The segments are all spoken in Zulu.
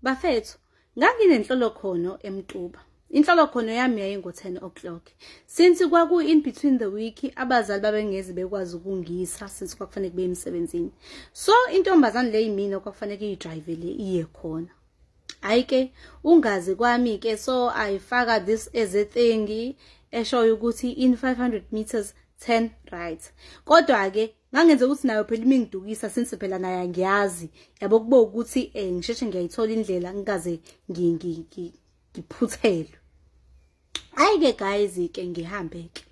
Bafethu, nganginenhlolokhono eMtuba. Inhlolokhono yami yayingo-10 o'clock. Since kwaku in between the week, abazali babengeze bekwazi ukungisa since kwakufanele kube emsebenzini. So intombazane le yimina kwakufanele iyidrayive le iye khona. Hayi ke, ungazi kwami ke, so ayifaka this as a thing eshoyo ukuthi in 500 meters turn right. Kodwa ke ngangenza ukuthi nayo phela imingidukisa since phela naye angiyazi. Yabo, kubo ukuthi ngisheshe ngiyayithola indlela, ngikaze ngiphuthelwe. Hayi ke guys, ke ngihambe ke.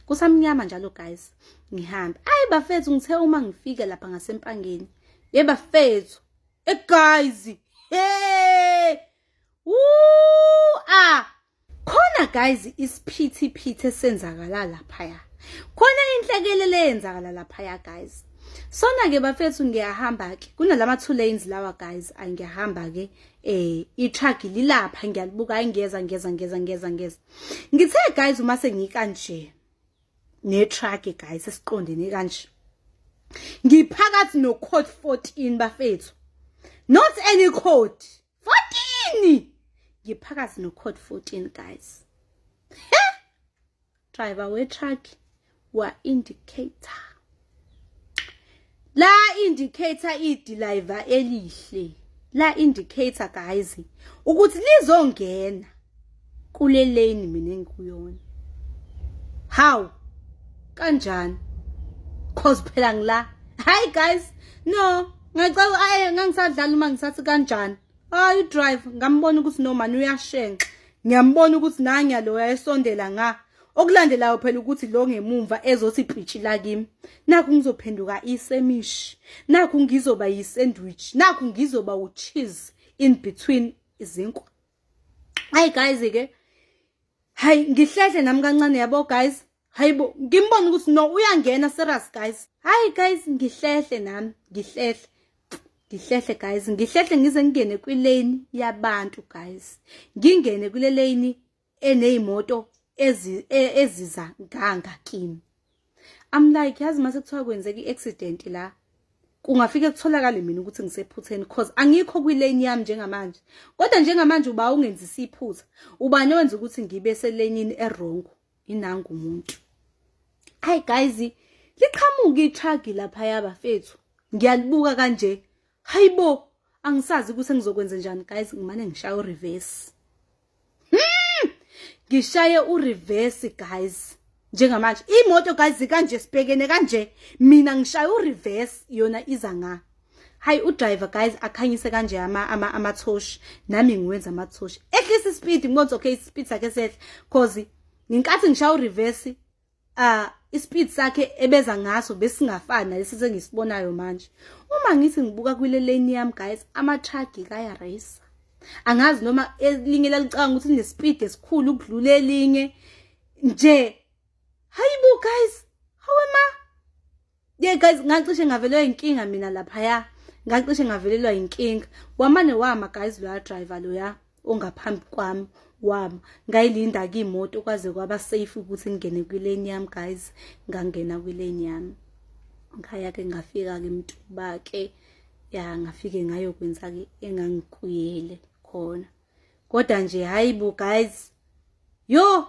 Kusamnyama njalo guys, ngihambe. Hayi bafethu, ngithe uma ngifika lapha ngaseMpangeni. Ye bafethu, guys, hey! Woo! Ah! Khona guys, isiphithiphithi esenzakala laphaya. Khona inhlekelele eyenzakala laphaya guys. Sona ke bafethu, ngiyahamba ke. Kunalama two lanes lawa guys, angiyahamba ke, i-truck lilapha, ngiyalibuka, ayingeza ngeza ngeza ngeza ngeza. Ngithe guys, uma sengikanje ne-truck guys, esiqondene kanje. Ngiphakathi no code 14 bafethu. Not any code. 14. Ngiphakathi no code 14 guys. Driver we truck wa indicator. La indicator i-driver elihle. La indicator guys ukuthi lizongena kule lane mina engikuyona. How? Kanjani? 'Cause phela ngila. Hi guys, no, ngicela, ayi, ngangisadlala uma ngisathi kanjani. Hayi, drive ngambona ukuthi no man, uyashenxa. Ngiyambona ukuthi nanya lo yayesondela nga. Okulandelayo phela ukuthi lo ngemumva ezothi pitshi la kimi. Nakhu ngizophenduka isemishi. Nakhu ngizoba yisandwich. Nakhu ngizoba ucheese in between izinkwa. Hayi guys ke, hayi, ngihlehle nami kancane yabo guys. Hayibo, ngimbona ukuthi no, uyangena serious guys. Hayi guys, ngihlehle nami, ngihlehle. Ngihlehle guys, ngihlehle ngize ngingene kwilane yabantu guys. Ngingene kule lane enezimoto eziza nganga kimi. I'm like, yazi mase kuthiwa kwenzeka i-accident la, kungafike kutholakale mina ukuthi ngisephutheni 'cause angikho kwilane yami njengamanje. Kodwa njengamanje uba ungenzisa iphutha, ubani owenza ukuthi ngibe selanini e-wrong? Inanga umuntu. Hayi guys, liqhamuka i-truck lapha yabafethu. Ngiyalibuka kanje. Hayibo, angisazi ukuthi ngizokwenza njani guys, ngimane ngishaya ureverse. Ngishaye ureverse guys. Njengamanje imoto guys kanje, sibhekene kanje, mina ngishaya ureverse, yona iza nga. Hayi, udriver guys akhanyise kanje ama amathoshi, nami ngiwenza amathoshi. Ehlisa ispeed, ngibona okay, ispeed sakhe sehle 'cause ngenkathi ngishaya ureverse, ispeed sakhe ebeza ngaso besingafani nalesi sengisibonayo manje. Uma ngithi ngibuka kwile lane yami guys, ama truck kaya race. Angazi noma elinye lalicanga ukuthi line-speed esikhulu ukudlula elinye nje. Hayibo guys, hawe ma. Yeah guys, ngacishe ngavelelwa inkinga mina laphaya. Ngacishe ngavelelwa inkinga. Wamane wama guys lo driver loya ongaphambi kwami, wama. Ngayilinda ke imoto kwaze kwaba safe ukuthi ngingene kwilane yami guys. Ngangena kwilane yami. Ngaya ke, ngafika ke eMtuba ke. Ya, ngafike ngayokwenza ke engangikuyele khona. Kodwa nje hayibo guys. Yo.